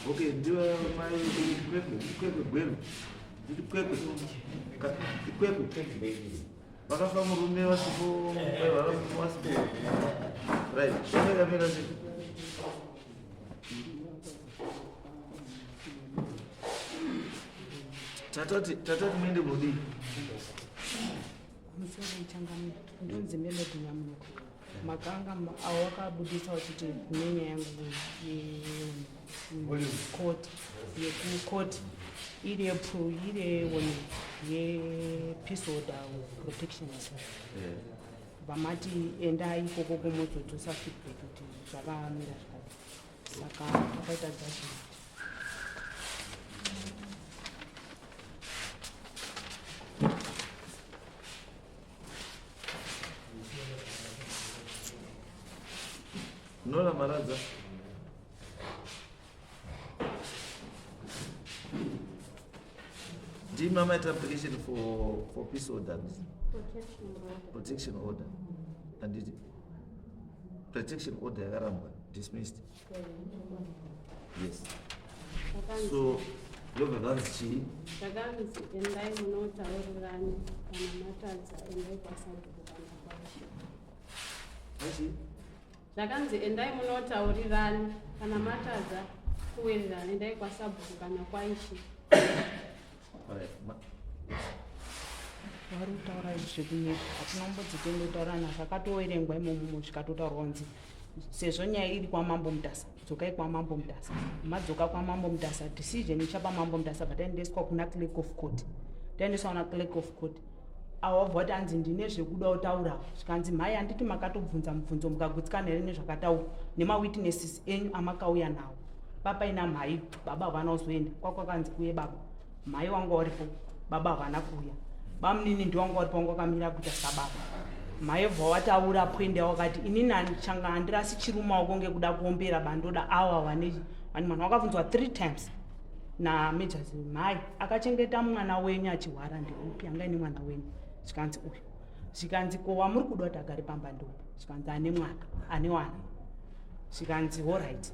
Okay, ndiwe mai Kwekwe, Kwekwe Gweru. Nditi Kwekwe. Kwekwe. Vakafa murume vasipo, vasipo. Right. Mira mira sei. Tatati tatati muende kunodii? Musoro changamire. Ndonzi Melody Nyamunuka. Makanga awo wakabudisa uchiti nenyaya yangu yekoti yekukoti iri iri yewoni yepeace order protection order. Vamati endai ikoko kumozodzosa feedback kuti zvakamira zvakadii. Saka takaita judgment. Nora Maradza. Ndimi mamaita application for peace order. Protection order. Protection order. Anditi protection order yakarambwa, dismissed. Yes. So ndobva zvanzi chii? Zvakanzi endai munotaurirana, kana matadza endai kwasabhuku kana kwaishe. Achi? Zvakanzi endai munotaurirana, kana matadza kuwirirana endai kwasabhuku kana kwaishe. Alright. Vari kutaura izvi zvekunyepa, hatina kumbodzitendotaurana, zvakatoverengwa imomo zvikatotaurwa kunzi sezvo nyaya iri kwaMambo Mutasa, dzokai kwaMambo Mutasa. Madzoka kwaMambo Mutasa, decision ichapa Mambo Mutasa, bva taendeswa kuna clerk of court. Taendeswa kuna clerk of court, avo vabva vati hanzi ndine zvekuda kutaura. Zvikanzi mhai, handiti makatobvunza mubvunzo mukagutsikana here nezvakataurwa nemawitnesses enyu amakauya nawo? Papaina mhai, baba havana kuzoenda kwakwakanzi kuye baba, mhai wanga waripo, baba havana kuuya, bamunini ndiwanga waripo, wanga wakamira kuita sababa. Mhai bva wataura pwende, wakati inini changa handirasi chirumaoko ngekuda kuombera bandoda awa vane vane mwana. Wakabvunzwa 3 times namajors, mhai akachengeta mwana wenyu achihwara ndeupi anga ine mwana wenyu? Zvikanzi uyu. Zvikanzi ko wamuri kuda kuti agare pamba ndeupi? Zvikanzi ane mwana, ane wana. Zvikanzi alright,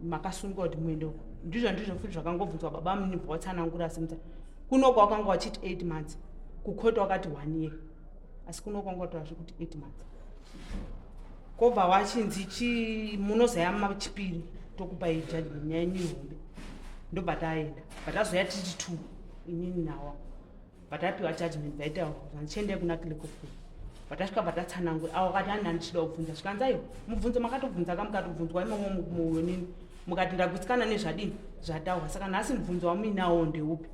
makasungwa kuti muende uko. Ndizvo ndizvo futi zvakangobvunzwa baba munibva watsanangura simudza kunoko wakanga wachiti 8 months, kukoti wakati 1 year, asi kunoko wanga wataura zvekuti 8 months. Kobva wachinzi chi munozoya machipiri tokupai judgment, nyaya yenyu ihombe. Ndobva taenda, bva tazoya titi two, inini nawa, bva tapiwa judgment, bvaita zvandichiendai kuna clerk of court. Bva tasvika, bva tatsanangura, avo wakati hani handichida kubvunza. Zvikanzi aiwa, mubvunzo makatobvunza ka, mukatobvunzwa imomo munini mukati ndagutsikana nezvadini zvataurwa, saka nhasi mubvunzo wamuinawo ndeupi?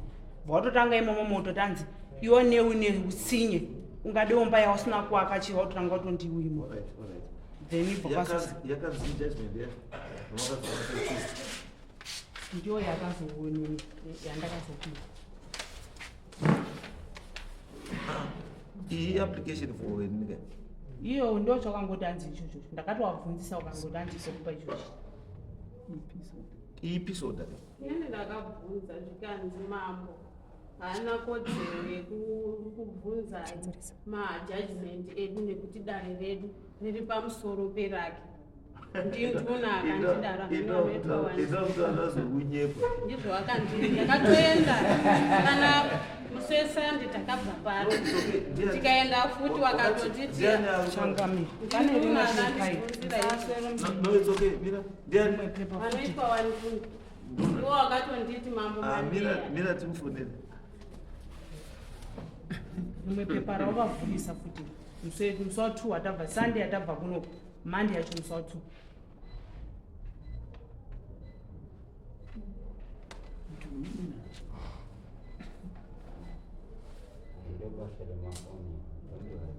Bva watotanga imomo moto tanzi iwe neune utsinye ungadewo mba yausina kuaka chii, watotanga watondiwimo. Alright, alright. Then ibva Yakanzi judgment ya. Vamakazoona. Ndiyo yakazoonini yandakazopiwa. Iyi application for nika. Iyo ndo chakangoti hanzi ichocho ndakatovabvunzisa, ukangoti hanzi sokupa ichochi. Iyi peace order. Inini ndakabvunza, zvikanzi mambo haana kodzero yekubvunza majudgment edu nekuti dare redu riri pamusoro perake. Ndinduna akandidaro. Inoitwa zvokunyepa. Ndizvo wakandii, ndakatoenda kana musesande, takabva pano tikaenda futi, wakatotiti Changamire, pane rimwe ndinduna pepa. akandibvunzira izvo. No, it's okay. Mira. Ndiani? Rimwe pepa futi. Vanoitwa wanduna ndiwo wakatonditi mambo Ah, mira, Mandeya. mira timufonere. Rimwe pepa rawakavhurisa futi musi wa2 watabva, Sunday yatabva kunoku, Monday yacho, musi wa2. Ndobasa remafoni. Don't worry.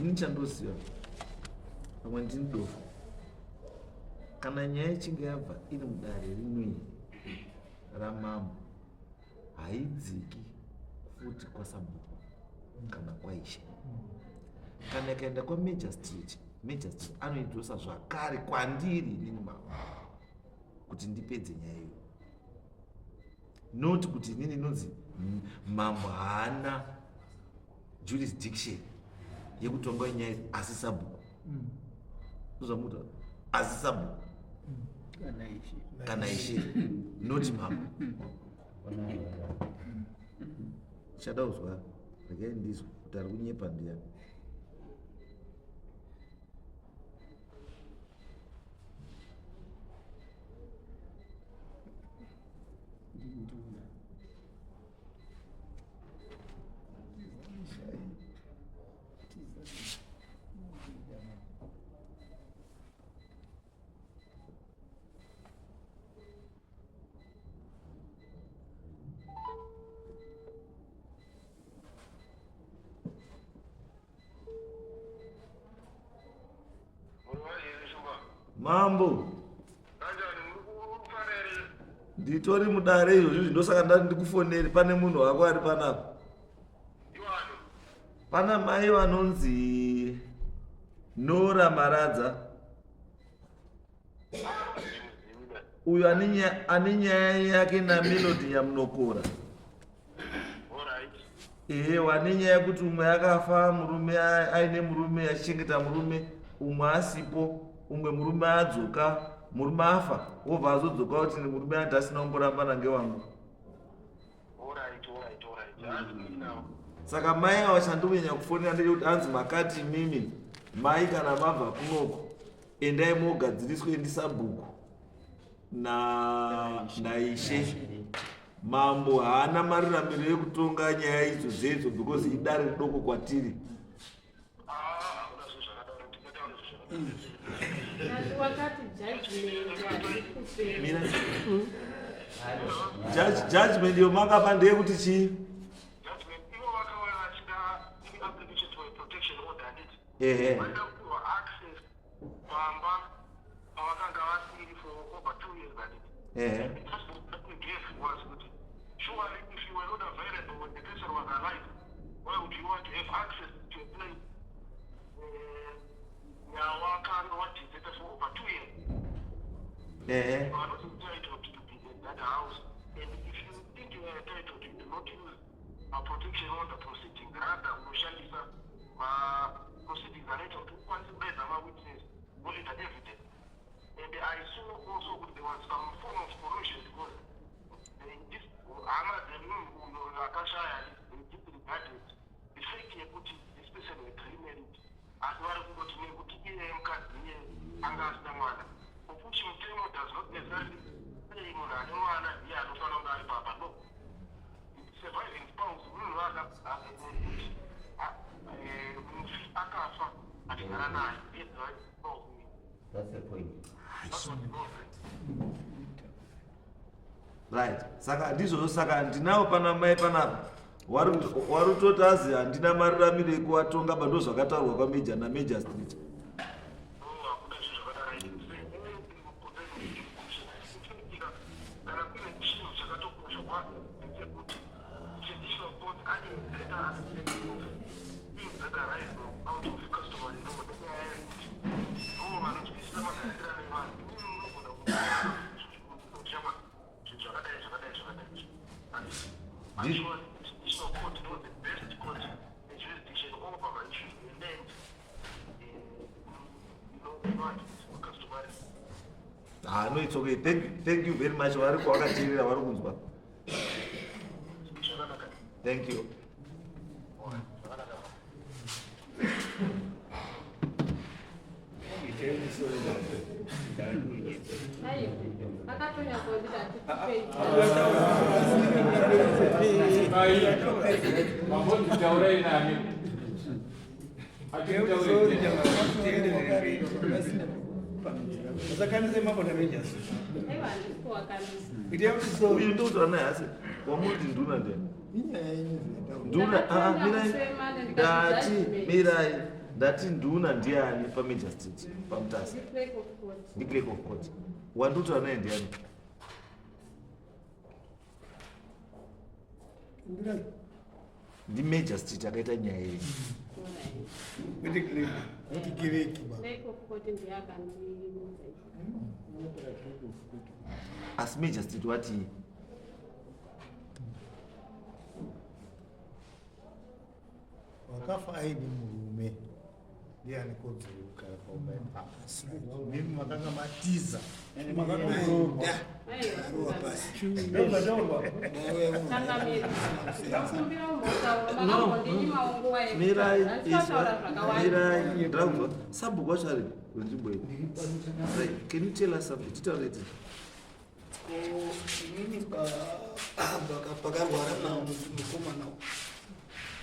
Ini chandoziva pamwe ndini dofo. Kana nyaya ichinge yabva iri mudare rinoi ramambo haidziki futi kwasabhuku kana kwaishe. Kana ikaenda kwamagistrate, magistrate anoidzosa zvakare kwandiri inini mambo kuti ndipedze nyaya iyoyo. Not kuti inini inonzi mambo haana jurisdiction yekutonga nyaya asi sabhuku. Zvamuta asi sabhuku kana ishe, not mambo. Chada kuzwa regai ndizwe kuti ari kunyepa ndiyani. Mambo, nditori mudare izvozvi, ndosaka ndati ndikufoneri. Pane munhu wako ari panapa, pana mai vanonzi Nora Maradza, uyo ane nyaya yake naMelody Nyamunokora. Ehe, wane nyaya yekuti umwe akafa, murume aine murume, achichengeta murume, umwe asipo, umwe murume adzoka, murume afa, wobva azodzoka kuti murume ati asina kumborambana ngewangu. Saka mai ava chandikunyanya kufonera ndechekuti anzi makati imimi mai kana mabva kunoko endai mogadziriswe ndisabhuku naishe. Mambo haana maruramiro ekutonga nyaya idzo dzedzo because idare ridoko kwatiri. Judgment yomakapa ndeyekuti chii? Ehe. Ehe. Surely, if you were not available when the person was alive, why would you want to have access to a place yawakanga wadhizeta for over 2 years? Ehe. You are not entitled to be in that house. And if you think you are entitled, you do not use a protection order proceedings. Rather, unoshandisa ma-proceedings anoita kuti ukwanise kudaidza ma-witness, monitor evidence. And I saw also kuti there was some form of corrosion because this hama dzemunhu uyo akashaya, they disregarded the fact yekuti this person had remarried, asi vari kungoti nekuti iye mukadzi iye anga asina mwana, of which mutemo does not necessarily say munhu ane mwana ndiye anofanira kunge ari papa. No, surviving spouse munhu kuti mufi akafa achigara naye ndiye surviving spouse. That's the point. That's what the law says. Right, saka ndizvozvo. Saka ndinawo pana mai panapa wari kutoti azi handina maruramiro ekuvatonga ba, ndo zvakataurwa kwameja namagistrate. No, hakuna zvinhu zvakadaro. Anything concerning jurisdiction, kana kuine chinhu chakatokosha kwacho ndechekuti traditional court ane better understanding of things that arise out of customary law, nenyaya yekuti ndo vanonzwisisa magarirano evanhu. Inini munogona kushama zvinhu zvakadai, zvakadai, zvakadai. Actually, traditional court knows the best court, the jurisdiction over maissues land, you know, customary. Ah, no, it's okay. Thank you very much. Vari kwakateerera, vari kunzwa. Zvakanaka. Thank you. Zvakanaka. Aiwa, akatonyatsokuti hatitipei. Mambonzi taurai nani? Hatitaurei. Usakanise mambo namejas. Aiwa, handisi kuwakanisa. Uyu ndokutaura naye, asi wamuti nduna ndiani? Inyaya yenyu zvinotaura. Nduna, ah, Ndakatanga mirai. kusema ndikati Ndati judgment. mirai. Ndati nduna ndiani pamajor street paMutasa? Clerk of court. Ndiclerk of court. Wandikutaura naye ndiani? Ndimajor street akaita nyaya iyi. Kwete clerk, kuti kereke ba. Clerk of court ndiye akandiudza. Asi major street wati Wakafa aine murume ndiye ane kodzero yekugara paumba ipapa. Mimi makanga matiza. Aiwa, changamire, ndakumbira umbotaura, makambondinyimawo nguva Mirai. yekutaura zvakawanda. Mirai, ndakubva sabhuku wacho ari wenzvimbo iyi. Right, can you tell us something? Titaure titi. Inini pakarwara mukomana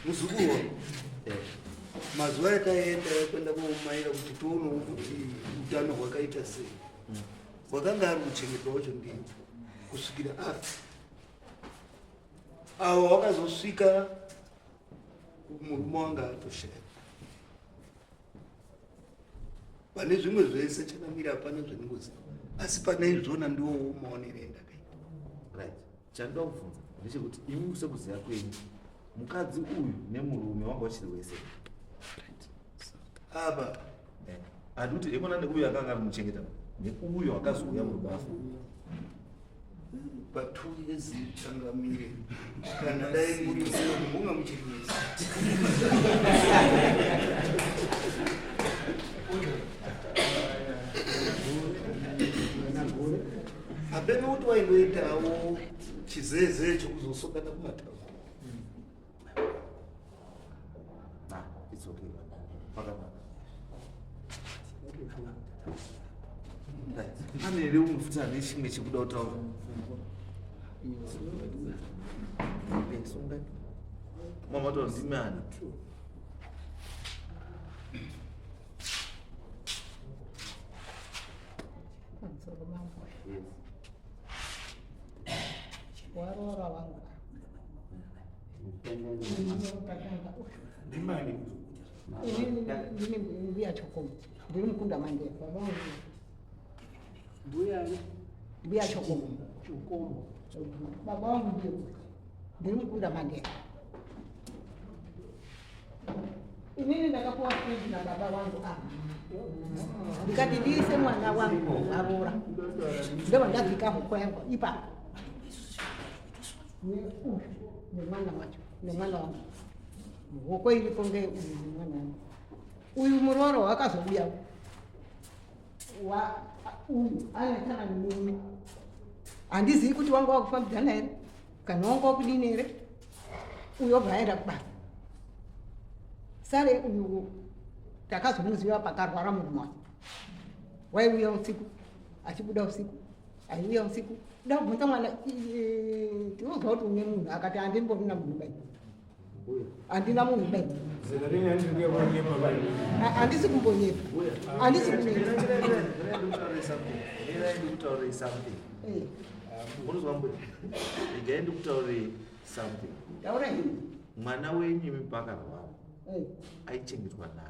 muzukuru wangu, mazuva etaenda kuenda komaira kuti tionewo kuti utano hwakaita sei, wakanga ari kuchengetwa wacho ndiye kusvikira afa. Avo wakazosvika murume wanga atoshaya. Pane zvimwe zvese chakamira hapana zvandingoziva, asi pane izvona ndiwowo maonero endakaita. Right, chandoda kubvunza ndechekuti imi sekuziva kwenyu, mukadzi uyu nemurume wanga wachiri wese? Apa? Handikuti ikona neuyu akanga ari muchengeta neuyu akazouya murume afa. Pa2 years, changamire, kana dai muri munga muchiri wese. Hapena kuti waindoitawo chizeze chokuzosokana kumataura. Ah, it's okay, pakanaka. Right, pane here umwe futi ane chimwe chekuda kutaura? Sungai mama, taura, ndimi ani? Pamusoro mangu. Yes. Waroora wangu. Ndimani? Inini ndini mbuya Chokomo, ndiri mukunda Mandela, baba vangu. Mbuyani? Mbuya Chokomo. Chokomo. Baba vangu ndiye uyu. Ndiri mukunda Mandela. Inini ndakapuwa friji nababa vangu apa, ndikati ndiise mwana wangu aroora, ndobva ndadzika huko yangu ipapo neuyu nemwana wacho nemwana wangu. Hoko iripo ngeuyu nemwana wangu uyu. Murooro wakazouya wa uyu anetana nemurume, handizivi kuti wanga wakufambidzana here kana wanga wakudini here. Uyu obva aenda kubasa. Sare uyu takazomuziva pakarwara murume wacho. Waiuya usiku, achibuda usiku, aiuya usiku. Da kubvunza mwana, tinozwa kuti une munhu, akati handimborina munhu bai, handina munhu bai. Zera renyu handiri kuya kunyepa. Handisi kumbonyepa, handisi kunyepa. Mirai, ndikutaurei something. Unozwa mbuya? Regai ndikutaurei something. Taurai. Mwana wenyu imi pakarwara aichengetwa nani?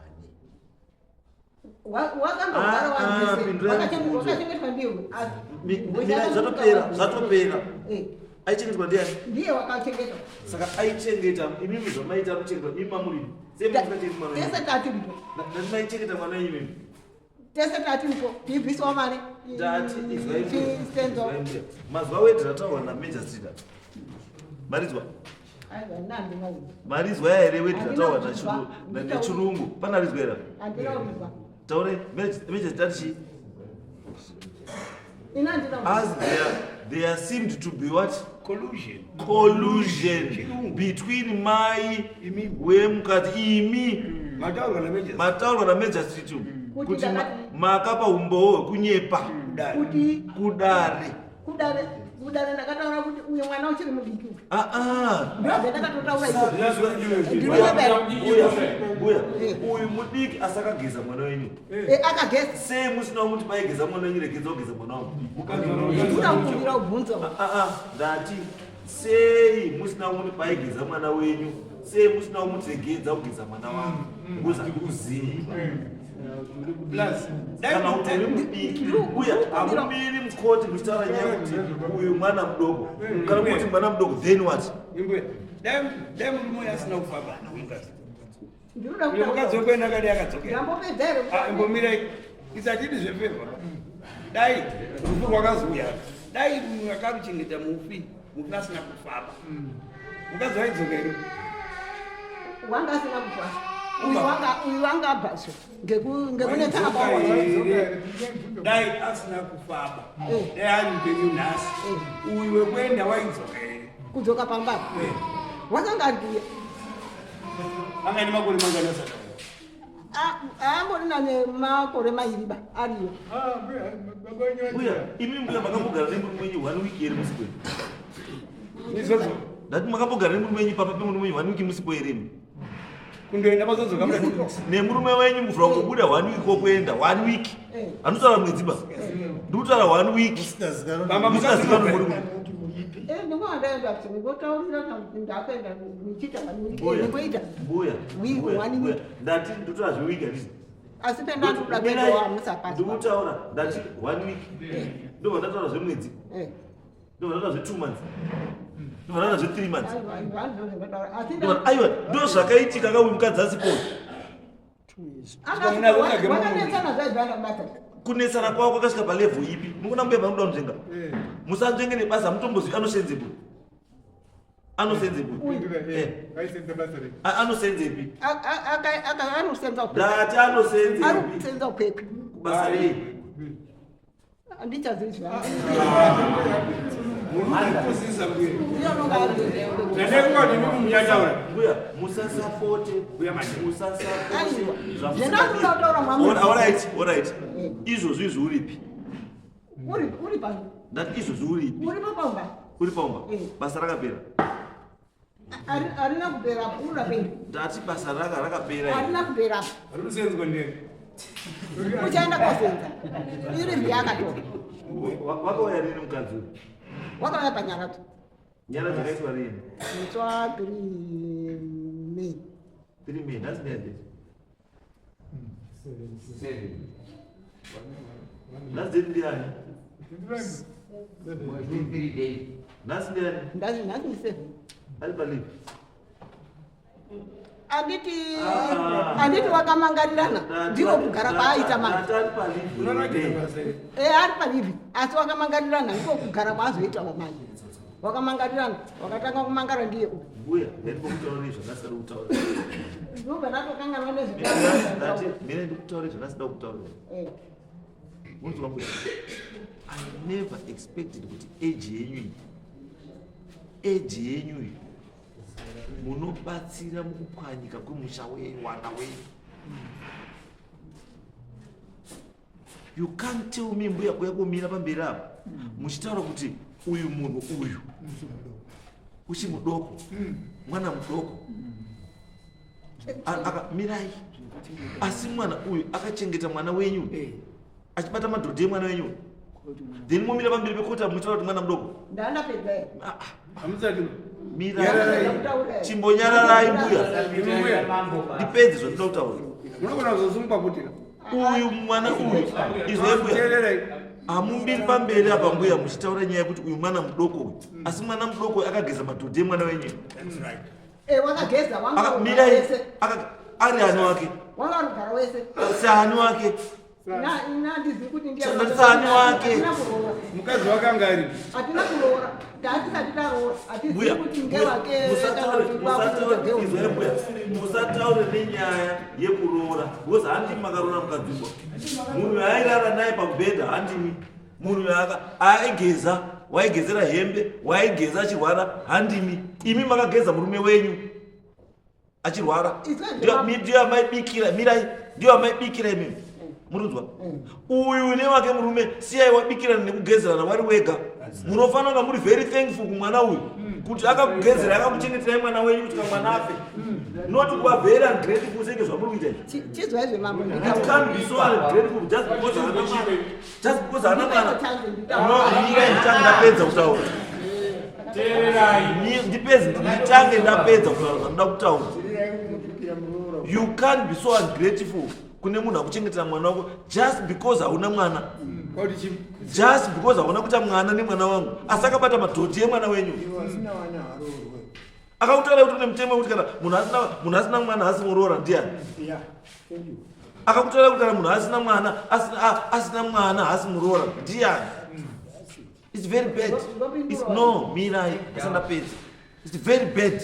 Wakandogara. Ah, ah, pindurai mubvunzo. Wakachengetwa ndiye. Mirai, zvatopera, zvatopera. Aichengetwa ndiani? Ndiye wakachengetwa. Saka aichengeta imimi zvamaita kuchengetwa imi mamurimi sei musingachengeti mwana wenyu? Tese tatiripo. Ndati maichengeta mwana wenyu imimi. Tese tatiripo, tibvisawo mari. Ndati izwai mbuya. Chisenzo. Izwai mbuya. Mazuva wedhi rataurwa namajor street maridzwa? Aiwa, nandina uyu. Marizwa here wedhi Handina rataurwa kuzwa. nechirungu? Pana rizwa here? Handina kuzwa. Taure, major street chii? Ina handina. As there seemed to be what? Collusion. Collusion between mai wemukadzi imi. Mataurwa namajor. Mataurwa namajor street Kuti kuti makapa umbowo hwekunyepa kuti kudare. Kudare ndakataura kuti uyu mwana uchiri mudiki uyu. Ah, Ndozvandakatotaura izvozvo. Mbuya, mbuya, uyu mudiki asi akageza mwana wenyu? Akageza. Sei musina kumuti maigeza mwana wenyu, regedza kugeza mwana wangu? Ndinoda kukumbira ubvunzo. Ah, ah, ndati Sei musina kumuti paigeza mwana wenyu? Sei musina kumuregedza kugeza mwana wangu? Because handikuzivi. Kana kuti uri mudiki uye hamumiri mukoti muchitaura nyaya yekuti uyu mwana mudoko. Kana kuti mwana mudoko then what? Dai murume uyu asina kufamba mukadzi. Mukadzi wekuenda akadai akadzokera. Ah, imbomirai. Isatidi zvefevha. Dai rufu rwakazouya. Dai munhu akaruchengeta mufi, mufi asina kufamba. Mukadzi waidzoka here? Wanga asina kufa. Uyu wanga uyu wanga abvazve ngekunetsana kwawo. Dai asina kufamba. Dai ari mupenyu nhasi. Uyu wekuenda waidzoka here? Kudzoka pamba. Wakanga ari kuuya. Anga ine makore mangani asati Aamborina nemakore mairi ba ariyo. Mbuya, imi mbuya makambogara nemurume wenyu one week here musipo here? Izvozvo. Ndati makambogara nemurume wenyu pamba pemurume wenyu one week musipo here imi? Kundoenda mazodzoka muda Nemurume wenyu muvhura kungobuda one week wokuenda one week. Handikutaura mwedzi ba. Ndikutaura one week. Bamba Musikazikanwi muri kupi. Ndingoandaenda kuti ndingotaurira kuti ndakaenda ndichiita one week. Mbuya. Ndingoita. Mbuya. Week, Mbuya, one mbuya. week. Ndati ndotaura zveweek handiti. Asi pendandoda kuenda wamusapasi. Ndikutaura ndati one week. Ndobva ndataura zvemwedzi. Ndobva ndataura zve 2 months. Ndobva ndataura zve 3 months. Asi Ndobva aiwa ndozvakaitika ka uyu mukadzi asipo. wakanetsana zvaibva basa. Kunetsana kwavo kwakasvika palevel ipi? Munoona mbuya panoda kunzvenga. Musanzvenge nebasa mutombozivi anosenzepi. Anosenzepi? Anosenzepi? Anosenza Ndati anosenzepi? Ari kusenza kwekwe. Kubasa rei? Handichazivi zvangu. Murikupusisa mbuya. Ndiye anonga ari. Ndandekungoti Mbuya, musasapote. Musasapote. Aiwa. Zvendinoda kutaura mwamu. Alright, alright. Izvozvi izvi uripi? Uri uri pano. Ndati izvozvi uripi? Uripo paumba. Uri paumba? Basa rakapera. Harina kupera apo, unoda kuenda. Ndati basa raka rakapera. here? Harina kupera apo. Riri kusenzwa ndini. Uchaenda kosenza. Iri ndiyakatora. Wakauya rini mukadzi uyu? Wakauya panyaradzo. Nyara dzakaiswa rini? Musi wa 3 May. 3 May, nhasi ndeyadate. Nhasi date ndiyani? Nhasi ndiyani? Nhasi nhasi ndi 7. Ari palive. Anditi anditi wakamangarirana ndiko kugara kwaaita manje. Ndati ari palive. Eh ari palivi asi wakamangarirana ndiko kugara kwaazoita manje. Wakamangarirana wakatanga kumangara ndiye uyu. Mbuya, ndandikutaurira zvandasida kutaura. Ndobva ndatokanganwa Ndati nezvekutaura. mire ndikutaure zvandasida kutaura. Munzwa mbuya. I never expected kuti age yenyu iyi age yenyu iyi munobatsira mukupwanyika kwemusha wenyu wana wenyu. You can't tell me mbuya kuya kumira pamberi apa muchitaura kuti uyu munhu uyu uchi mudoko mwana mudoko Mirai asi mwana uyu akachengeta mwana wenyu achibata madhodhi emwana wenyu then momira pamberi pekota muchitaura kuti mwana mudoko. Ndandapedza here? Hamusati. Mirai, chimbonyararai mbuya, ndipedze zvandinoda kutaura. Munogona kuzosungwa kuti. Uyu mwana uyu izwai mbuya, hamumbiri pamberi apa mbuya muchitaura nyaya yekuti uyu mwana mudoko uyu asi mwana mudoko uyu akageza madhodhi emwana wenyu. That's right. Eh wakageza wanga Mirai wese. Ari ani wake? Wanga rugara wese. Saani wake? Na ina ndizi kuti ndiye. Saani wake? Hatina kuroora. Mukadzi wake anga ari. Hatina kuroora. Tatisati taroora. Hatizivi Mbuya, kuti mbuya, ngewake. musataure izwai mbuya, musataure nenyaya yekuroora because handimi makaroora mukadzi uyu. Munhu airara naye pamubhedha handimi. Munhu aigeza, waigezera hembe, waigeza achirwara handimi. Imi makageza murume wenyu achirwara. Ndiyo amaibikira, mirai, ndiyo amaibikira imimi. Murunzwa? Uyu newake murume siyai wabikirana nekugezerana wari wega. Munofanira kunga muri very thankful kumwana uyu kuti akakugezera akakuchengeterai mwana wenyu kuti kamwana afe. Not kuva very ungrateful senge zvamuri kuita izvi. Chizwai zvemambo. You can't be so ungrateful just because haana mwana. Just because haana mwana. No, mirai ndichange ndapedza kutaura. Teererai. Ndipedze, nditange ndapedza kutaura zvandinoda kutaura. You can't be so ungrateful kune munhu akuchengetera mwana wako just because hauna mwana, just because hauna kuita mwana nemwana wangu, asi akabata madhoti emwana wenyu. Asina wana haroorwe. Akakutaura kuti une mutemo wekuti kana munhu asina mwana haasi muroora, ndiani? Yeah, thank you. Akakutaura kuti kana munhu asina mwana, asina mwana haasi muroora, ndiani? It's very bad. It's, no, mirai, asandapedza. It's very bad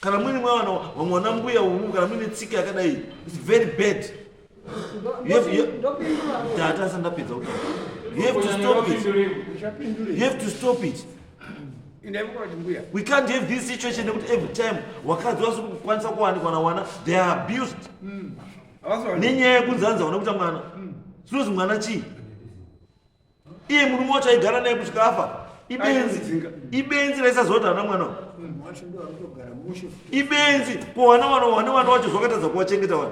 kana muine mwana, vamwe vana mbuya umu, kana muine tsika yakadai. It's very bad. Tata, asandapedza kutaura. You have to stop it. You have to stop it. Indaikuti mbuya. We can't have this situation nekuti every time wakadzi wasi kukwanisa kuwanikwa nawana, they are abused nenyaya yekunzi hanzi hauna kuita mwana. Zvinozi mwana chii? Iye murume wacho aigara naye kusvika afa ibenzi, ibenzi raisaziva kuti haana mwana. Wacho ndo arikutogara mushe. Ibenzi. Ko wana wana wane wana wacho zvakatadza kuwachengeta wana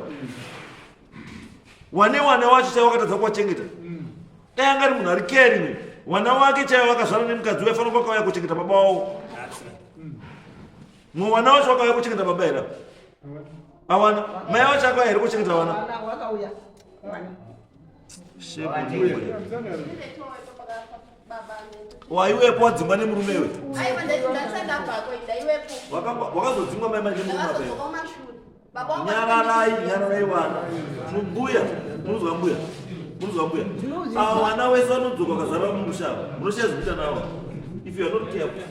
wane wana wacho chaiwo wakatadza kuwachengeta. Dai anga ari munhu ari caring, wana wake chaiwo wakazvara nemukadzi waifanira kwakauya kuchengeta baba wavo. Mumwe wana wacho wakauya kuchengeta baba here? Awana mai wacho akauya here kuchengeta wana? Vana wakauya. Vana. Shame. Waiwepo wadzingwa nemurume iwe? Aiwa, ndasandabvako, ndaiwepo. Wakazodzingwa mai manje nemurume apa iwe? Ndakazodzoka kumashure. Baba wangu. Nyararai, nyararai wana. Mbuya, munozwa mbuya? Munozwa mbuya? Ava vana wese vanodzoka vakazara mumusha ava, munoshaya zvekuita navo if you are not careful.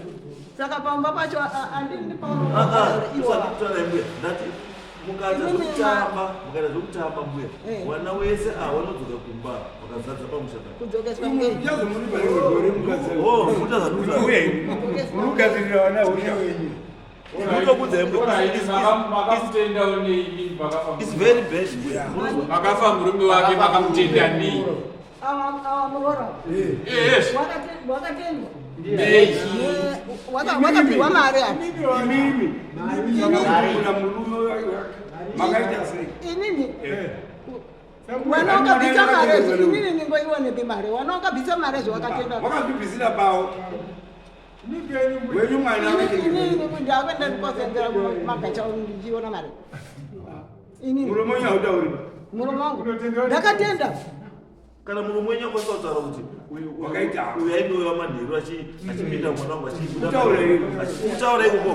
Saka pamba pacho handini. Ah, ah, Iwa. usanditaura mbuya. Ndati mukaita zvekutamba, mukaita zvekutamba mbuya, wana wese ava vanodzoka kumba vakazadza pamusha pa. Kudzokeswa ngei? Oh, muta zvandiudza. Murikugadzirira vana husha. Mutokudzai mbuya. Makamutendawo nei imini pakafa? It's very bad, mbuya. Munozwa? Pakafa murume wake makamutenda nei? Awa muroora. Yes. Wakatendwa. Nei? Wakapiwa mari apa. Imimi kuna murume makaita sei? Inini wana wakabvisa mari zvo, inini ningoiwanepi mari? Wana wakabvisa mari zvo, wakatenda. Wakazvibvisira pawo wenyu mwana. Inini ndakuenda ndikosenzera magacha ndichiona mari inini? Murume wenyu hautauri. Murume wangu ndakatenda. Kana murume wenyu akwanisa kutaura kuti Wakaita. uyu ainouya manheru achipinda mwana wangu achibuda. Kutaura iko. Kutaura ikoko,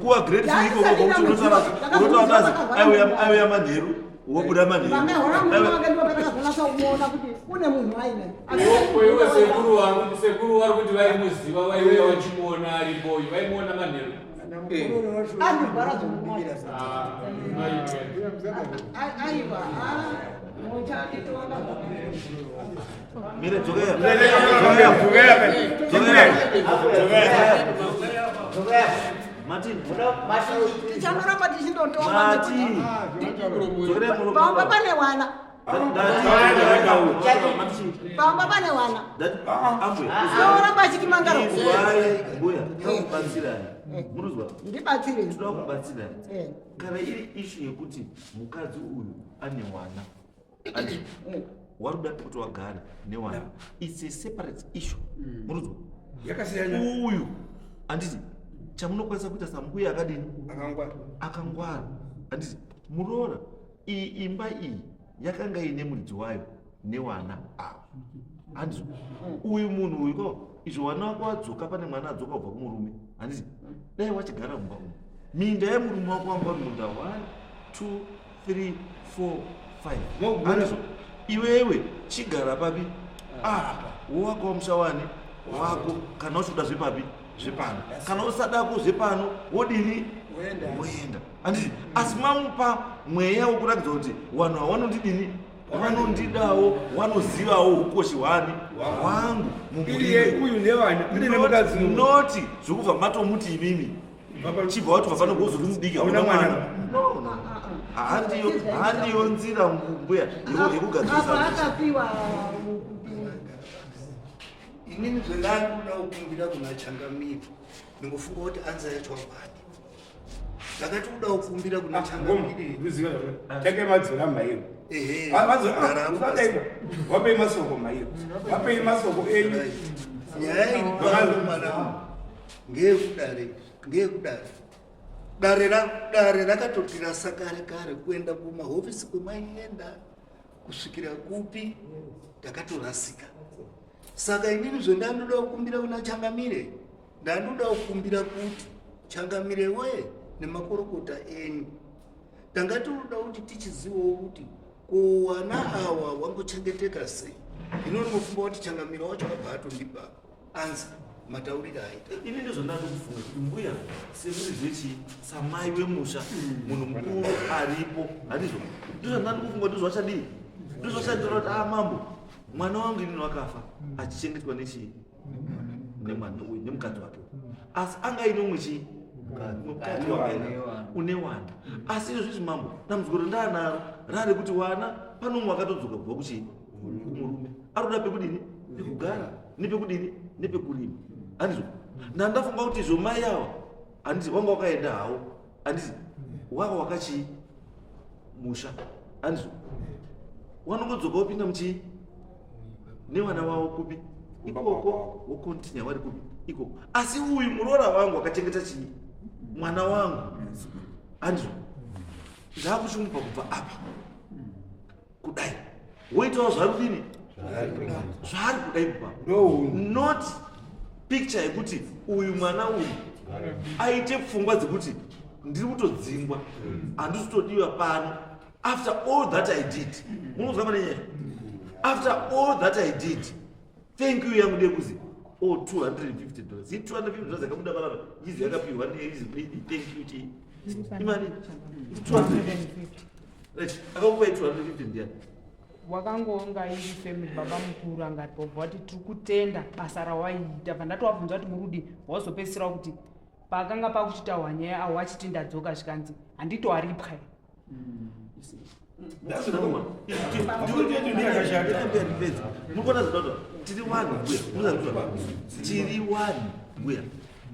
kuva grateful ikoko, kuti unotaura kuti aiuya manheru, wobuda manheru. Vakahora murume wake, ndipo patakazonasa kumuona kuti kune munhu aine. Koiwe sekuru vari, sekuru vari kuti vaimuziva, vaiuya vachimuona aripoyo, vaimuona manheru. Andirwara zvokumona. Ah, mai. Aiwa, muchanditonga. Mire, dzokera. Dzokera. Martin. Tichanoramba tichindotonga. Martin, dzokera murume. Pamba pane wana. Pamba pane wana. Toramba achitimangara. Izwai mbuya, toda kubatsirai, muruzwa? Ndibatsire. Toda kubatsirai. Kana iri issue yekuti mukadzi uyu ane wana, ati waruda kuti wagare newana, it's a separate issue, muruzwa? Yakasiyana. Uyu handiti chamunokwanisa kuita sambuya akadini? Akangwara. Akangwara, handiti muroora? Iyi imba iyi yakanga ine muridzi wayo newana ava, handizvo? Uyu munhu uyu ko izvo wana wako wadzoka, pane mwana adzoka kubva kumurume, handiti? Dai wachigara mumba umu, minda yemurume wako wanga uri munda 1 2 3 4 5, handizvo? Iwewe chigara papi? Apa wowakawo musha wani wako. Kana uchikuda zvepapi, zvepano. Kana usadako zvepano, wodini? Woenda, handiti? Asi mamupa mweya wokuratidza kuti vanhu havanondidini, vanondidawo, vanozivawo ukoshi hwani hwangu. Iriye uyu nevana ine nemukadzi. Noti zvokubva matomuti imimi chibva watobva pano gozori mudiki, hauna mwana. No, no, handiyo, handiyo nzira mbuya Apa yekugadzirisa. Akapiwa. Inini zvendandikuda kukumbira kuna changamire, ndingofunga kuti anza yacho wapani, ndakati kuda kukumbira kuna changamire. Tange madzora mairo. Ehe. Wapei masoko mairo, wapei masoko enyu. Nyaya iri pano mwanangu ngeyekudare, ngeyekudare. Dare dare rakatotirasa kare kare kuenda kumahofisi kwemaienda kusvikira kupi takatorasika. Saka inini zvendandoda kukumbira kuna Changamire, ndandoda kukumbira kuti Changamire wee nemakorokota enyu tanga tinoda kuti tichizivawo kuti ko wana awa wangochengeteka sei. Ino ndinofunga kuti Changamire wacho abva atondipa anzi matauriro aita. Ini ndizvo ndatokufunga kuti mbuya sekuri zvechi samai wemusha munhu mukuru aripo handizvo ndizvo ndandikufunga kuti ndizvo vachadii ndizvo vachadii kuti ah mambo mwana wangu inini wakafa achichengetwa nechii nemwana uyu nemukadzi wake asi anga aine umwe chii mukadzi wake une wana asi izvo zvizvi mambo dambudziko randaanaro rari kuti wana pane umwe akatodzoka kubva kuchii kumurume arikuda pekudini pekugara nepekudini nepekurima handizvo ndandafunga kuti izvo mai awa handiti wanga wakaenda hawo handiti waka wakachii musha handizvo wanongodzoka wopinda muchii nevana wavo kupi ikoko wokontinya wari kupi ikoko asi uyu muroora wangu akachengeta chii mwana wangu handizvo zvakuchimupa kubva apa kudai woitawo zvaari kudini zvaari kuda ikupa not picture yekuti uyu mwana uyu aite pfungwa dzekuti ndiri kutodzingwa handisi kutodiwa pano after all that I did. Munozwa pane nyaya? After all that I did, thank you yangu ndeyekuzi oh 250 dollars. I 250 dollars yakabuda panapa izi yakapiwa neizi thank you chii imari 250. Right, akakupa 250 ndiyani? Wakangonga iri family baba mukuru angati bobva wati tiri kutenda basa rawaiita bva ndatovabvunza kuti muri kudii wazopedzisira kuti pakanga pakuchitaurwa nyaya awo achiti ndadzoka zvikanzi handitoaripwa Murikuona zvinota tiri wani mbuya muzanzwa tiri wani mbuya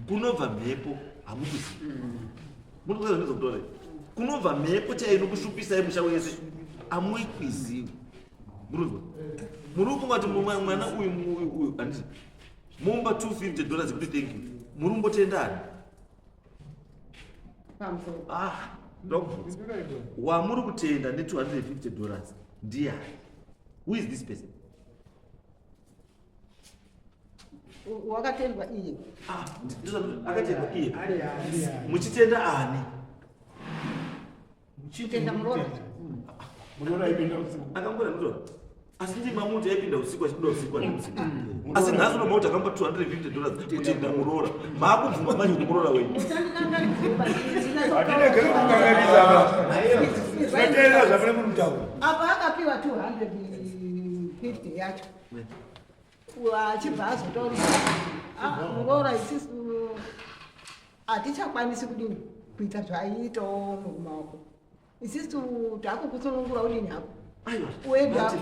kunobva mhepo hamukuzivi murikuona zvinoza kutaura kunobva mhepo chaiyo inokushupisai musha wese amuikwizivi murikuzwa muri kufunga kuti mwana uyu uyu uyu handiti mumba 250 dollars kuti thank you muri kumbotenda ani ah ndokubvunza wamuri kutenda ne 250 dollars ndiyani? Who is this person? Wakatendwa iye. Ah, akatendwa iye. Muchitenda ani? Kutenda muroora. Muroora aipinda usiku. Akangora muroora. Asi ndi mamuti aipinda usiku achibuda usiku ari usiku. Asi nhasi uno mauti akamba 250 dollars kutenda muroora. Maakubvuma manje kuti muroora wenyu. Hatinegere kukanganisa apa. Tinoteerera zvamune muri kutaura. Apa akapiwa 250 yacho. Achibva azotaura ah, muroora isisu hatichakwanisi kudini kuita zvaiitawo murume wako isisu takukusunungura udini hako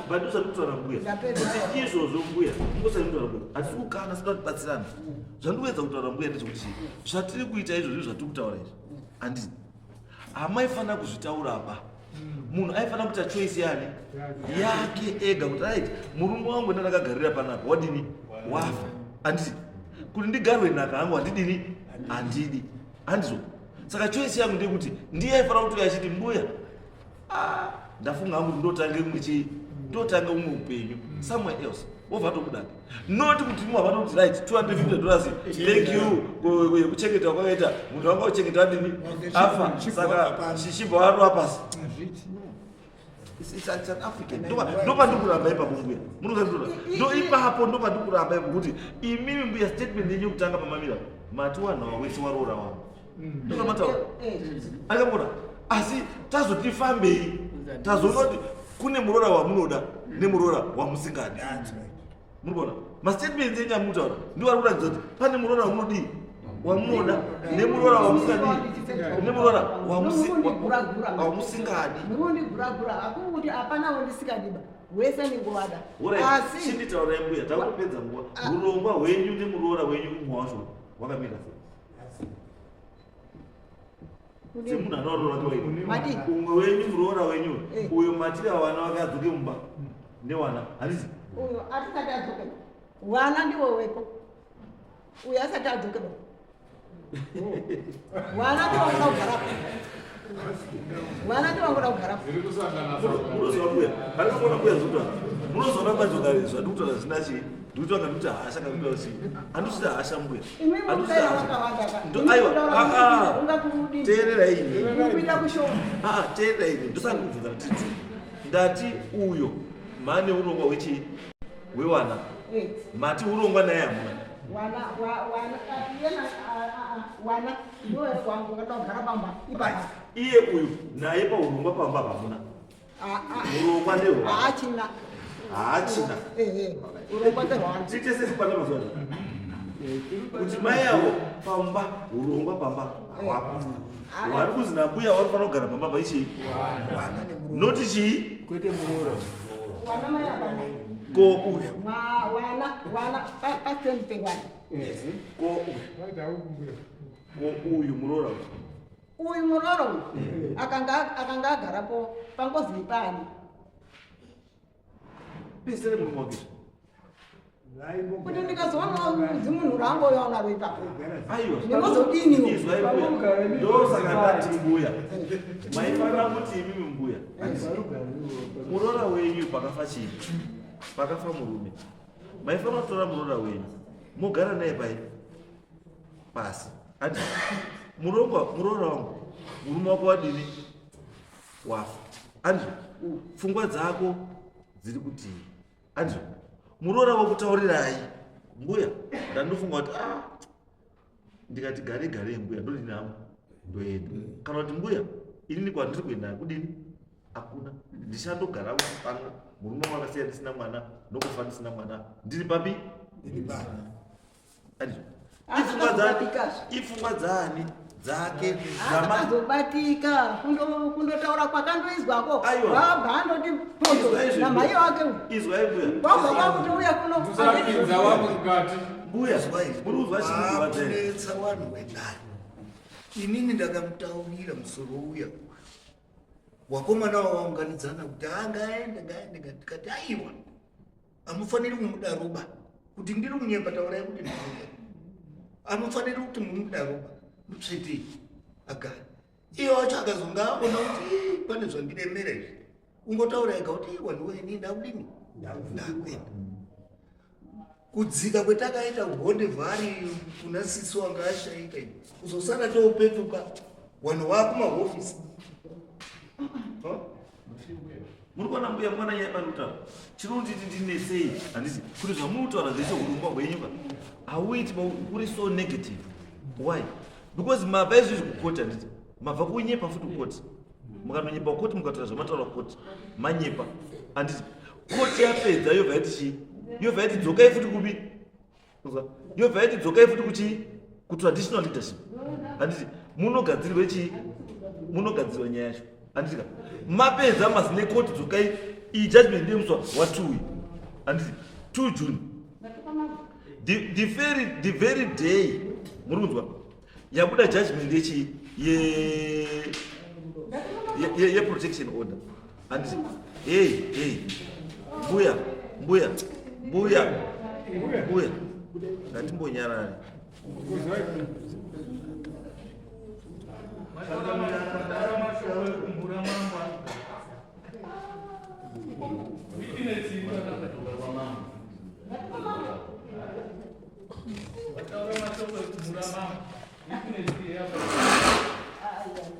badusati kutaura mbuya kuti izvozvo mbuya ungosati kutaura mbuya hatisi kukana sida kutibatsirana zvandikuedza kutaura mbuya ndezvekuti zvatiri kuita izvozvo zvatiri kutaura izvi handiti hamaifanira kuzvitaura apa munhu aifanira kuita choice yani yake ega kuti right murume wangu ndandakagarira panapa wadini wafa handiti kuti ndigarwe nhaka hangu handidini handidi handizvo saka choice yangu ndeyekuti ndiye aifanira kuti achiti mbuya ah, ndafunga hangu kuti ndotange umwe chii ndotange umwe upenyu somewhere else wobva atokudaka not kuti mumwe havana kuti right 250 dollars thank you kuchengeta kwakaita munhu wanga uchengeta adini afa saka chibva warova pasi. It's an African. Ndopandikuramba ipapo mbuya. Munozandura. Ndo ipapo ndopandikuramba ipapo kuti imimi mbuya statement yenyu yekutanga pamamira mati wanhu wese waroora wangu. Ndokamataura. Akamona asi tazoti fambei tazoona kuti kune muroora wamunoda nemuroora wamusingadi. Muri kuona mastatements enyu amutaura ndiwo ari kuratidza kuti pane muroora wamunodii wamunoda nemuroora wamusingadii nemuroora wamusingadi. Munondiguragura hakuri kuti hapana wandisingadiba wese ndingovada asi chinditaurai mbuya takupedza nguva urongwa hwenyu nemuroora wenyu umwe wacho wakamira sei semunhu anoroora wake waini umwe wenyu muroora wenyu uyo matiri awana wake adzoke mumba newana handiti uyo atisati adzoke wana ndiwo wepo. Uyo asati adzokera. Wana ndiwangoda kugarapo. Wana ndiwangoda kugarapo. Munoziva mbuya, pandinoona mbuya zvinotaura. Munozoona manje kare zvandikutaura zvina chii? Ndikutaura ndikuti hasha kana ndikutaura chii? Handisida hasha mbuya. Handisida hasha. Aiwa, ah ah. Teererai ini. Kuita kushoma. Ah ah, teererai ini. Ndosaka ndikubvunza nditi. Ndati uyo mane urongwa hwechii? Hwewana. Eh. Mati urongwa naye hamuna. Wana wana iyena wana ndiwe wangu wakatogara pamba ipapa. Iye uyu naye paurongwa pamba hamuna. Urongwa ndehwa. Haachina. Haachina. Eh eh. Urongwa ndehwa. Tiite sese pana mazuva ano. Kuti mai avo pamba urongwa pamba hawapo. Wari kuzi nambuya wari kufanira kugara pamba paichii? Noti chii? Kwete muroora. Wana mai apana. Ko uyu. Wana wana paseni pewana. Ko uyu. Ko uyu muroora uyu. Uyu muroora uyu akanga akanga agarapo pangozi ipani. Pesere murume wake. Kuti ndikazoona zimunhu rangu uyo anaro ipapo. Aiwa. Ndinozodini? Izwai mbuya. Ndosaka ndati mbuya. Maifanira kuti imimi mbuya. Muroora wenyu pakafa chii? Pakafa murume. Maifanira kutora muroora wenyu. Mogara naye pai? Pasi. Ati murongwa muroora wangu. Murume wako wadini? Wafa. Andrew, pfungwa dzako dziri kutii? Andrew, muroora wokutaurirai mbuya ndandofunga kuti ah, ndikati gare gare mbuya ndodini hangu ndoenda kana kuti mbuya inini kwandiri kuenda kudini hakuna ndichandogara pano murume wangu akasiya ndisina mwana ndokufa ndisina mwana ndiri papi Andrew, ipfungwa dzaani dzake akazobatika kundotaura kwakandoizwako wabva andoti pozo namai wake izwai mbuya wabva kwakuti uya kuno Musapinza wako mukati. Mbuya, muri kuzwa chii vanhu wedare inini ndakamutaurira musoro uya wakomana wawaunganidzana kuti angaende ngaende ndikati aiwa hamufaniri kumudaroba kuti ndiri kunyepa taurai kuti ndiri hamufaniri kuti mumudaroba mutsvetei agare iye wacho akazonga aona kuti pane zvandiremera izvi ungotaura ega kuti wanhu ini ndakudini ndakuenda kudzika kwetakaita honde vhari kuna sisi wanga ashaika ini kuzosara topetuka wanhu wakumahofisi muri kuona mbuya mwana nyaya pari kutaura chinonditi ndinetsei handiti kuti zvamuri kutaura zvese urongwa hwenyu ka hauiti uri so negative why because mabva izvizvi kukoti handiti mabva kunyepa futi kukoti mukanonyepa kukoti mukataura zvamataura kukoti manyepa handiti koti yapedza yobva yati chii yobva yati dzokai futi kupi yobva yati dzokai futi kuchii kutraditional leadership handiti munogadzirwe chii munogadzirwa nyaya yacho handiti ka mapedza mazine koti dzokai iyi judgment ndeyemusi wa 2 handiti 2 June the very day muri kunzwa yabuda judgment yechii yeprotection order handiti hey hey mbuya mbuya mbuya mbuya ngatimbonyarare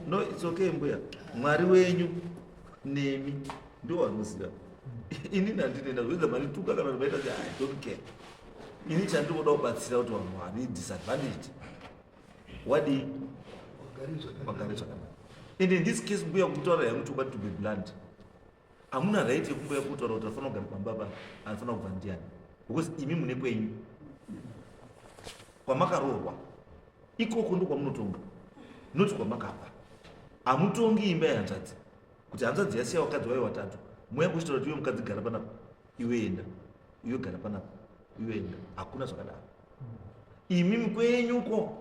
No, it's okay mbuya. Mwari wenyu nemi ndiwo vanoziva. Ini nandine ndazvoedza mandituka kana kuti maita se I don't care. Ini chandinoda kubatsira kuti vanhu vari disadvantaged wadii vagare zvakanaka. And in this case mbuya kutaura yangu chokwadi to be blunt. Hamuna right yekumbuya kutaura kuti anofanira kugara pamba apa anofanira kubva ndiani because imi mune kwenyu kwamakaroorwa ikoko ndokwamunotonga not kwamakabva. Hamutongi imba yehanzvadzi kuti hanzvadzi yasiya vakadzi vayo vatatu mouya kuchitaura kuti iwe mukadzi gara panapa iwe enda iwe gara panapa iwe enda hakuna zvakadaro. Imi kwenyuko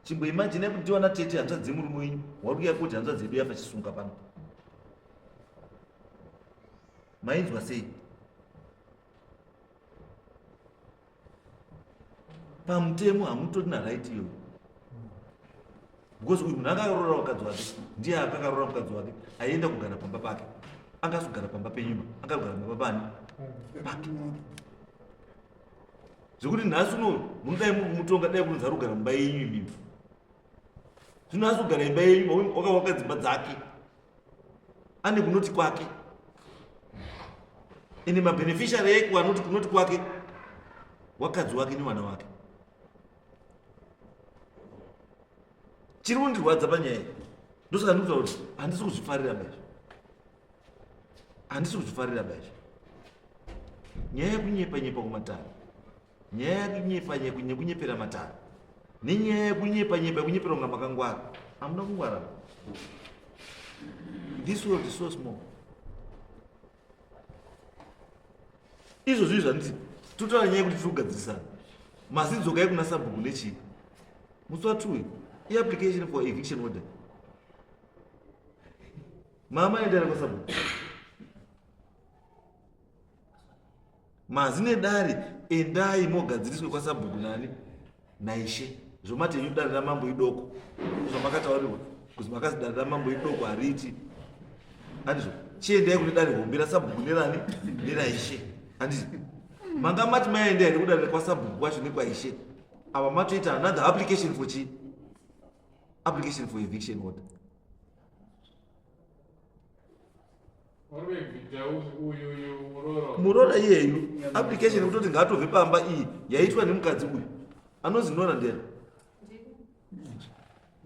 chimboimajinai kuti tiwana tete hanzvadzi yemurume wenyu wari kuya kuti hanzvadzi yedu yafa chisunga pano mainzwa sei? Pamutemo hamutorina right iyoyo. Because uyu munhu akaroora mukadzi wake, ndiye akakaroora mukadzi wake, aienda kugara pamba pake. Angazogara pamba penyuma, angagara pamba pani? Pake. Zvekuti nhasi uno munodai muri kumutonga dai kunzi ari kugara mumba yenyu imimi. Zvino asi kugara imba yenyu wakawaka dzimba dzake. Ane kunoti kwake. Ende mabeneficiary eko anoti kunoti kwake wakadzi wake newana wake. Chiri kundirwadza panyaya iyi. Ndosaka ndikutaura kuti handisi kuzvifarira ba izvi. Handisi kuzvifarira ba izvi. Nyaya yekunyepa nyepa kumatare. Nyaya yekunyepa nyepa nekunyepera matare. Nenyaya yekunyepa nyepa yekunyepera kunga makangwara. Hamuna kungwara. This world is so small. Izvo zvii zvanditi totaura nyaya yekuti tiri kugadzirisana. Mazidzoka ekuna sabhuku nechii? Musi wa 2 iapplication for eviction order. Mama endera kwasabhuku. Mazi nedare endai mogadziriswe kwasabhuku nani naishe zvomati henyu dare ramambo idoko zvamakataurirwa kuzi makazi dare ramambo idoko hariiti andizvo chiendai kune dare hombe rasabhuku nerani neraishe andizvo manga mati maenda here kudare kwasabhuku kwacho nekwaishe ava matoita another application for chii application for eviction order Muroora iyeyu application yekutoti ngaatobve pamba iyi yaitwa nemukadzi uyu anonzi Nora ndiyani?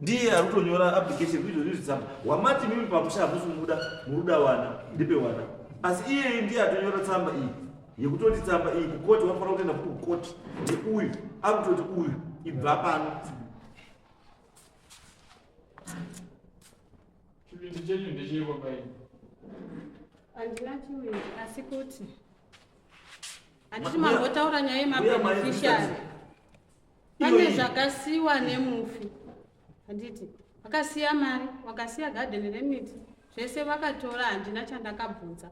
Ndiye ari kutonyora application kuizvo zvizvi tsamba wamati mimi pamusha hamusi kumuda muruda wana ndipe wana asi iyeyu ndiye atonyora tsamba iyi yekutoti tsamba iyi kukoti wafanira kutoenda futi kukoti ndeuyu akutoti uyu ibva pano. Chivindi chenyu ndecheiko mai? Handina chivindi asi kuti handiti mambotaura nyaya yemabeneficiary pane zvakasiwa nemufi handiti vakasiya mari vakasiya gadheni remiti zvese vakatora handina chandakabvunza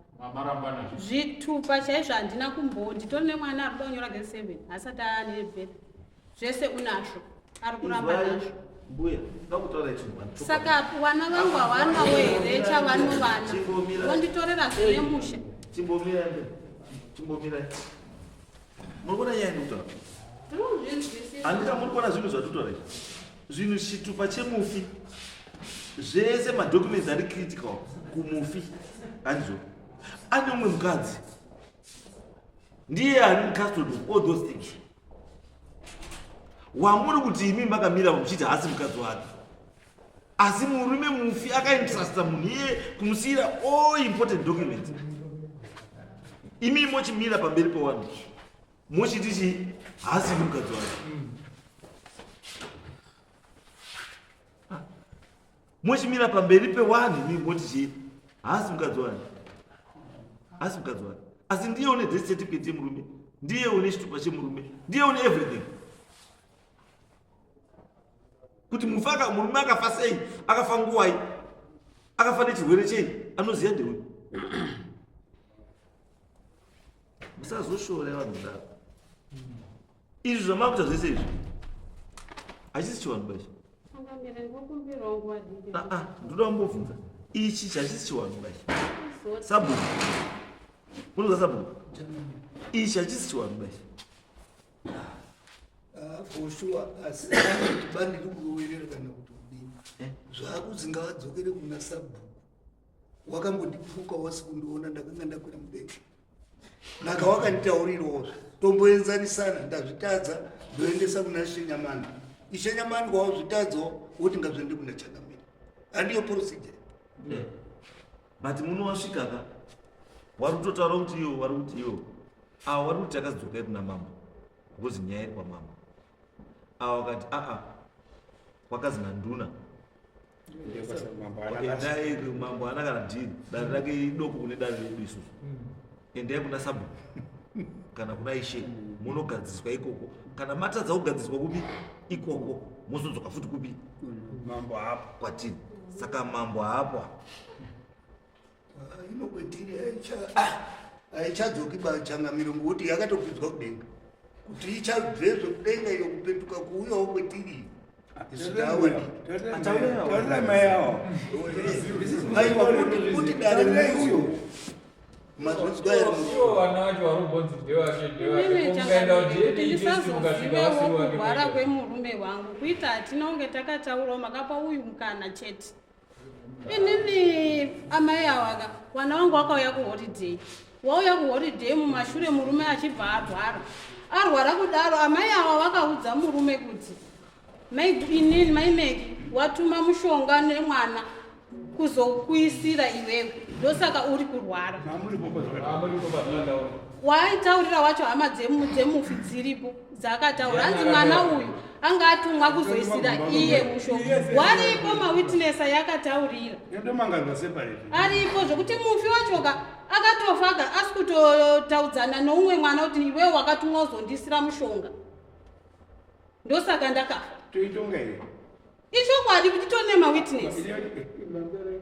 zvitupa chaizvo handina kumbo nditori nemwana ari kuda kunyora grade 7 asati ane birth zvese unazvo ari kuramba nazvo mbuya ndakutaura chinhu saka vana vangu havanawo here chavanovana vonditorera zvine musha chimbomira chimbomira muri kuona nyaya ndikutaura handika muri kuona zvinhu zvatutaura izvi zvinhu chitupa chemufi zvese madocuments ari critical kumufi handizvo ane umwe mukadzi ndiye ari mucustody of all those things wamuri kuti imi makamira muchiti haasi mukadzi wake asi murume mufi akaintrusta munhu iye kumusiyira all important documents imi mochimira pamberi pewanhu mochiti chii haasi mukadzi wake mochimira pamberi pewanhu imi moti chii haasi mukadzi wani haasi mukadzi wani asi ndiye une death certificate yemurume ndiye une chitupa chemurume ndiye une everything kuti mufaka murume akafa sei akafa nguwai akafa nechirwere chei anoziva ndeuyu musazoshora vanhu kudaro izvi zvamakuita zvese izvi hachisi chivanhu bachi ah, ah, ndoda kumbobvunza ichi chachisi chivanhu bachi sabhuku unoza sabhuku ichi hachisi chivanhu bachi ah, for sure asi kuti bandiri kuroverera kana kuti kudini eh? zvakuzi ngavadzokere kuna sabhuku wakambondipfuka wasi kundiona ndakanga ndakwira mudenga naka wakanditaurirawo tomboenzanisana ndazvitadza ndoendesa kuna ishenyamani ishenyamani kwawazvitadzawo woti ngazviende kuna changamire handiyo procedure eh, but muno wasvika ka wari kutotaura kuti iwo wari kuti iwo awa wari kuti takazidzokai kuna mambo because nyaya iri kwamambo awa wakati aa kwakazi nanduna Endai mambo haana kana dhiri dare rake idoko kune dare redu isusu endai kuna sabhuku kana kuna ishe munogadziswa ikoko kana matadza kugadziswa kupi ikoko mozodzoka futi kupi mambo hapo kwatiri saka mambo haapo apa Ah, inokwetiri haichadzoki bachangamiro ngokuti yakatokwidzwa kudenga. Kuti ichabvezve kudenga iyo kupetuka kuuyawo kwetiri. Isu tawadii. Taurirai mai awo. Aiwa kuti dare uyo. Mazvinzwa here? Ivo vana vacho vari kumbonzi ndewake ndewake. Inini Ko mukaenda changamire, kuti kuDNA test mukasvika vasiri ndisazozivewo wake kurwara moita. kwemurume wangu kuita hatina kunge takataurawo makapa uyu mukana chete. Inini amai awaka wana wangu wakauya kuholiday, wauya kuholiday mumashure murume achibva arwara. Arwara kudaro amai awa vakaudza murume kuti mai inini mai Meki watuma mushonga nemwana kuzokuisira iwewe, ndosaka uri kurwara. Waaitaurira wacho hama dzemufi dziripo dzakataura, hanzi mwana uyu anga atumwa kuzoisira iye mushonga. Waripo mawitness ayakataurira Yotomangarwa separate. aripo, zvokuti mufi wachoka akatofa asi kutotaudzana noumwe mwana kuti iwewe wakatumwa kuzondisira mushonga, ndosaka ndakafa. Toitonga here? Ichokwadi kuti tone mawitness.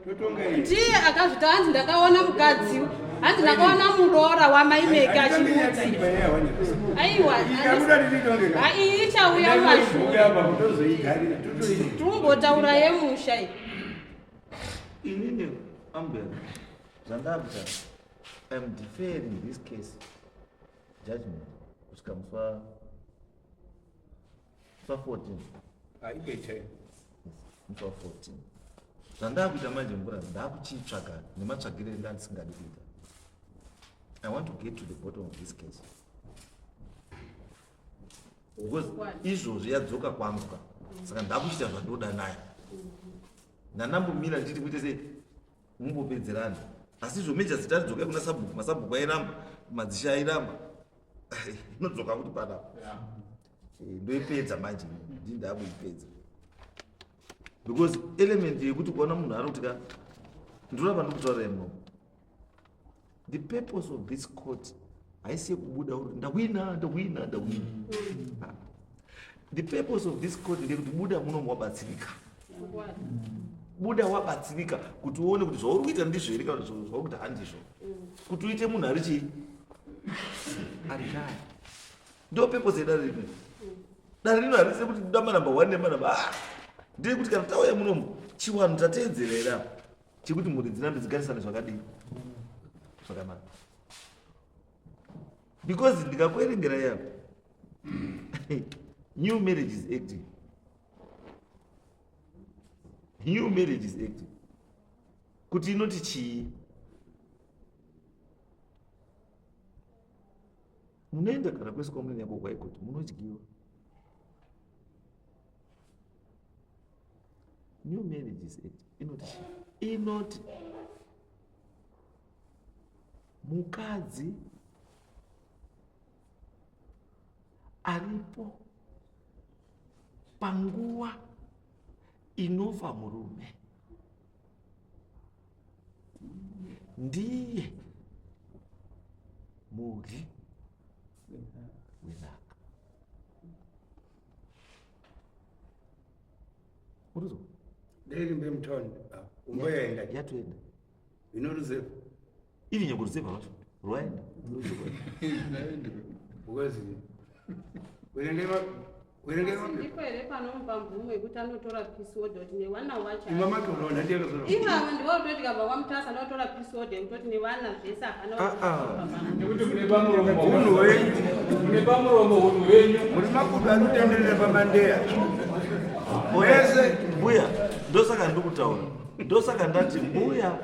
Totonga here? Ndiye akazvita, hanzi ndakaona mukadzi, hanzi ndakaona muroora wamaimeke achimudzira. Aiwa, Ikabuda tichitonge. Ha, iyi ichauya mashure. Apa kutozoigarira totoii. Tumbotaura yemusha iyi. Inini ambuya, zvandakuita, I'm deferring this case judgment kusvika musi wa 14. Aibete. Musi wa 14 zvandakuita manje mvura ndakuchitsvaga nematsvagiro endandisingadi kuita. I want to get to the bottom of this case because izvozvi yadzoka kwangu ka, saka ndakuchiita zvandoda nayo. Ndandambomira ndichiti kuite sei mumbopedzerana, asi izvo meja zitadzoka kuna sabhuku, masabhuku airamba, madzishe airamba, inodzoka kuti panapa ndoipedza manje. Ndii ndakuipedza because element yekuti kuona munhu ari kuti ka ndoramba ndikutaura imomo. The purpose of this court haisi yekubuda uri ndahwina, ndahwina, ndahwina. Ah. The purpose of this court ndeyekuti buda munomu wabatsirika, buda wabatsirika kuti uone kuti zvauri kuita ndizvo here kana kuti zvauri kuita handizvo, kuti uite munhu ari chii, ari kaya. Ndo purpose yedare rino. Dare rino harisi kuti dama namba one nemanamba, ah, ndeyekuti kana tauya munomu chiwanhu tateedzera here apa chekuti mhuri dzirambe dzigarisane zvakadii, zvakanaka. Because ndikakuerengera yapo New Marriages Act, New Marriages Act kuti inoti chii, munoenda kana kwese kwamunoenda kokwaikoti munodyiwa. New Marriages Act inoti chii? Inoti mukadzi aripo panguva inofa murume ndiye mudyi wenhaka. Uruzwa? Dairimbe mutaundi umboyaenda. Yatoenda. Ino ruzevha. Iri nyoko ruzevha rwacho rwaenda. Because werenge werenge. Ndipo here panomupa mvumo yekuti anotora peace order kuti nevana wacho? Imba matorona ndiye akazora. Ivavo ndivo kutoti kabva kwaMutasa ndautora peace order yekutoti nevana zvese hapana. Ah, Nekuti mune pamuromo. Hunhu hwenyu. Mune pamuromo, hunhu hwenyu. Muri makudo anotenderera pamandeya wese. Mbuya, ndosaka ndikutaura, ndosaka ndati mbuya,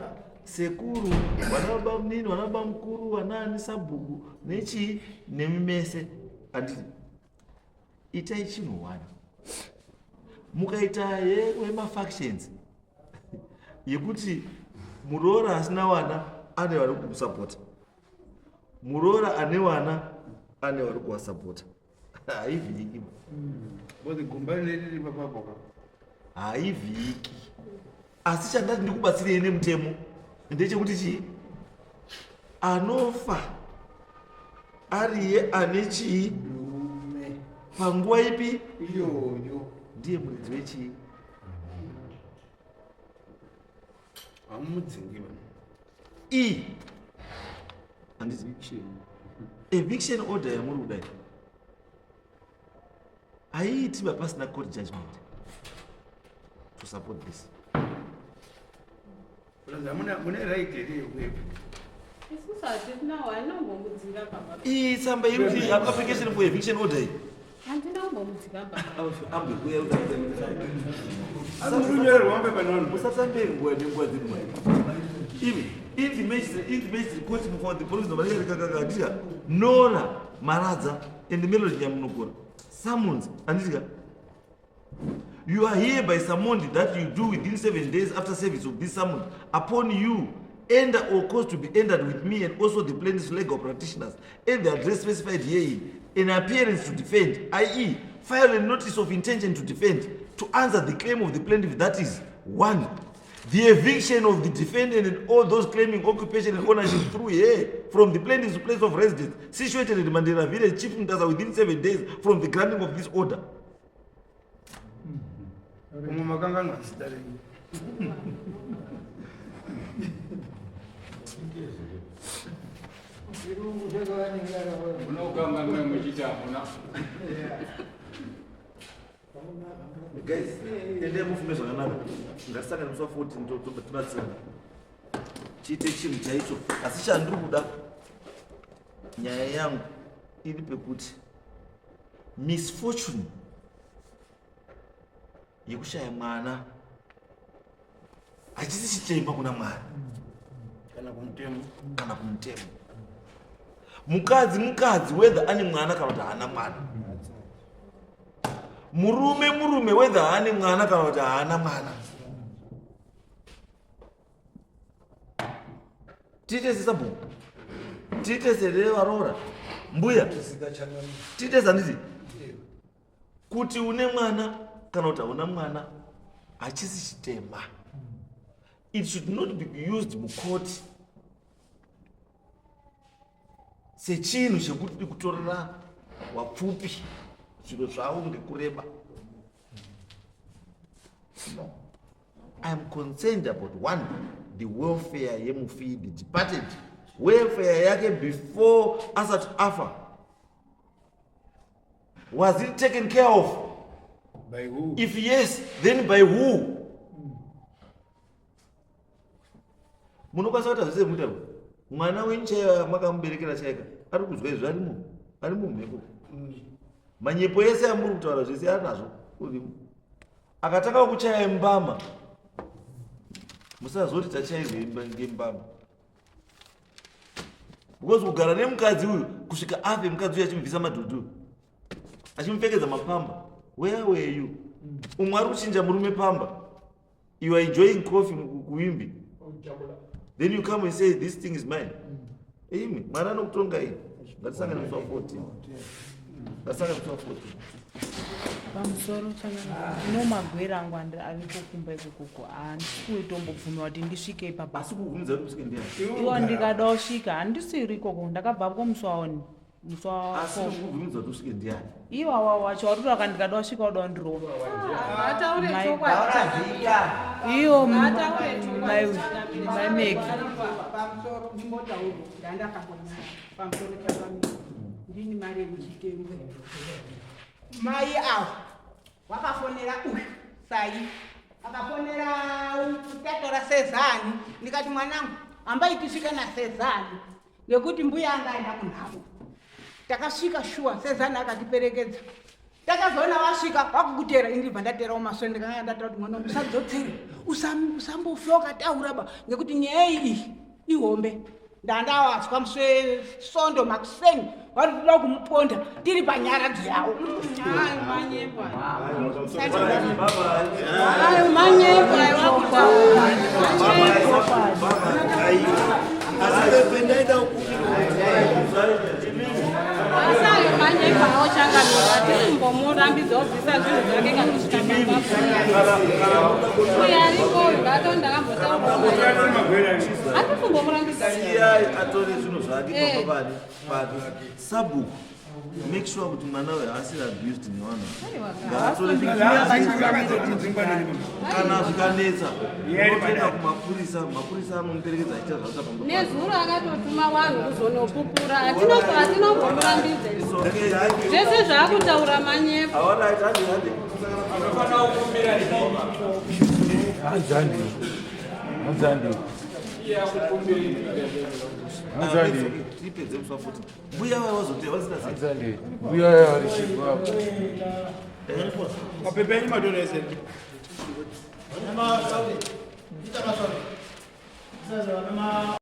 sekuru, vana baba munini, vana baba mukuru, vanani sabhuku nechii nemi mese, handiti itai chinhu one. Mukaita yemafactions yekuti muroora asina vana ane vari kumusapota, muroora ane vana ane vari kuvasapota, haivhiki. Because gomba rine riri papapo. Haivhiki. Asi chandati ndikubatsirei nemutemo ndechekuti chii, anofa ariye ane chii panguva ipi iyoyo ndiye muridzi wechii. Hamudzingi. I handiti eviction order yamuri kudai. Haiiti ba pasina court judgment to support this. Mune right here yekuepa. Isusu hatina wainombomudzinga baba. Iyi tsamba iri kuti application for eviction order iyi. Handina kumbomudzinga baba. Ambe kuya kuti usatambe nguva nenguva dzedu mai. Ivi in the magistrate in the magistrate court for the police number kakaka Nora Maradza and Melody Nyamunokora summons anditika You are hereby summoned that you do within 7 days after service of this summons upon you enter or cause to be entered with me and also the plaintiff's legal practitioners at the address specified herein an appearance to defend, i.e. file a notice of intention to defend to answer the claim of the plaintiff, that is 1. The eviction of the defendant and all those claiming occupation and ownership through here from the plaintiff's place of residence situated at Mandela Village, Chief Mutasa, within 7 days from the granting of this order. Umwe makanganwa zita renyu. Unokanganwa muchiti hamuna. Guys, endai mufume zvakanaka. Ngatisangane musi wa 14 tobatsirana. Chiite chinhu chaicho. Asi chandiri kuda nyaya yangu iri pekuti misfortune yekushaya mwana hachisi chichema kuna Mwari kana kumutemo. Kana kumutemo. Mukadzi mukadzi whether ane mwana kana kuti haana mwana. Murume murume whether haane mwana kana kuti haana mwana. Tiite sesabhuku. Tiite serevaroora. Mbuya. Tiite sanditi. Kuti une mwana kana kuti hauna mwana hachisi chitema. It should not be used mucourt sechinhu chekuti kutorera wapfupi zviro zvavo ngekureba. No. I am concerned about one, the welfare yemufi, the departed welfare yake before asati afa. Was it taken care of? By who? If yes, then by who? Munokwanisa kuita zvese muita mwana wenyu chaiye makamuberekera chaika ari kuzwa izvi arimo ari mumhepo. Manyepo ese amuri kutaura zvese anazvo urimo. Akatanga kuchaya mbama musazoti tachairwa ngembama. Because kugara nemukadzi uyu kusvika afe mukadzi uyu achimubvisa madhudhu achimupfekedza mapamba. Where were you? Umwe ari kuchinja murume pamba. You are enjoying coffee kuimbi. Then you come and say this thing is mine. Imi Mwari anokutonga ini. Ngatisangane musi wa 14. Ngatisangane musi wa 14. Pamusoro chana no magwera angu aripo kumba ikokoko handisi kuitombobvumiwa kuti ndisvike ipapa. Asi kubvumidza kuti usvike ndiani? Iwo ndikada kusvika handisiri ikoko ndakabvapo musi waoni. Musi wa Asi four. kubvumidza kuti usvike ndiani? Iwawa wacho wari kuti ndikada kusvika uda kundirova. Ataure Mai- chokwadi. Iyo Ataure chokwadi. mai Meki. Pamusoro ndimbotaura ndandakakona pamusoro chapamira ndini mari yemuchitembwe. Mai avo wakafonera uyu sai akafonera tatora sezani ndikati mwanangu hambai tisvike nasezani ngekuti mbuya anga aenda kunhamo. Takasvika shuwa sezani akatiperekedza. Takazoona wasvika wakukutera ini ndibva ndaterawo masoro ndikanga ndataura kuti mwana wangu usadzotsere usambofe wakataura ba ngekuti nyaya iyi ihombe. Ndandawazwa musi wesondo makuseni vari kuda kumuponda tiri panyaradzo yawo. Ayo manyepo ayo. Ayo manyepo ayo wakutaura. Asi pendaida Asi ayo manyepo aochangamira hatisimbomurambidza kubvisa zvinhu zvake kana kusvika pamba. Uyo aripo uyu ngato ndakambotaura. Hatisimbomurambidza. Siyai atore zvinhu zvake pamba pani pake. Sabhuku. Make sure kuti mwana uyu haasiri abused nevanhu. Kana zvikanetsa unotoenda kumapurisa, mapurisa anomuperekedza achiita zvaita pamba. Nezuro akatotuma vanhu kuzonopupura, hatinomborambidza zvese zvaakutaura manyepo. Hanzandi. Hanzandi. Hanzandi. Tipedze kuswa futi. Mbuya vaya vazoteya vasina sei? Hanzandi. Mbuya vaya vari chibaba. Mapepa enyu matora ese. Ita maswali.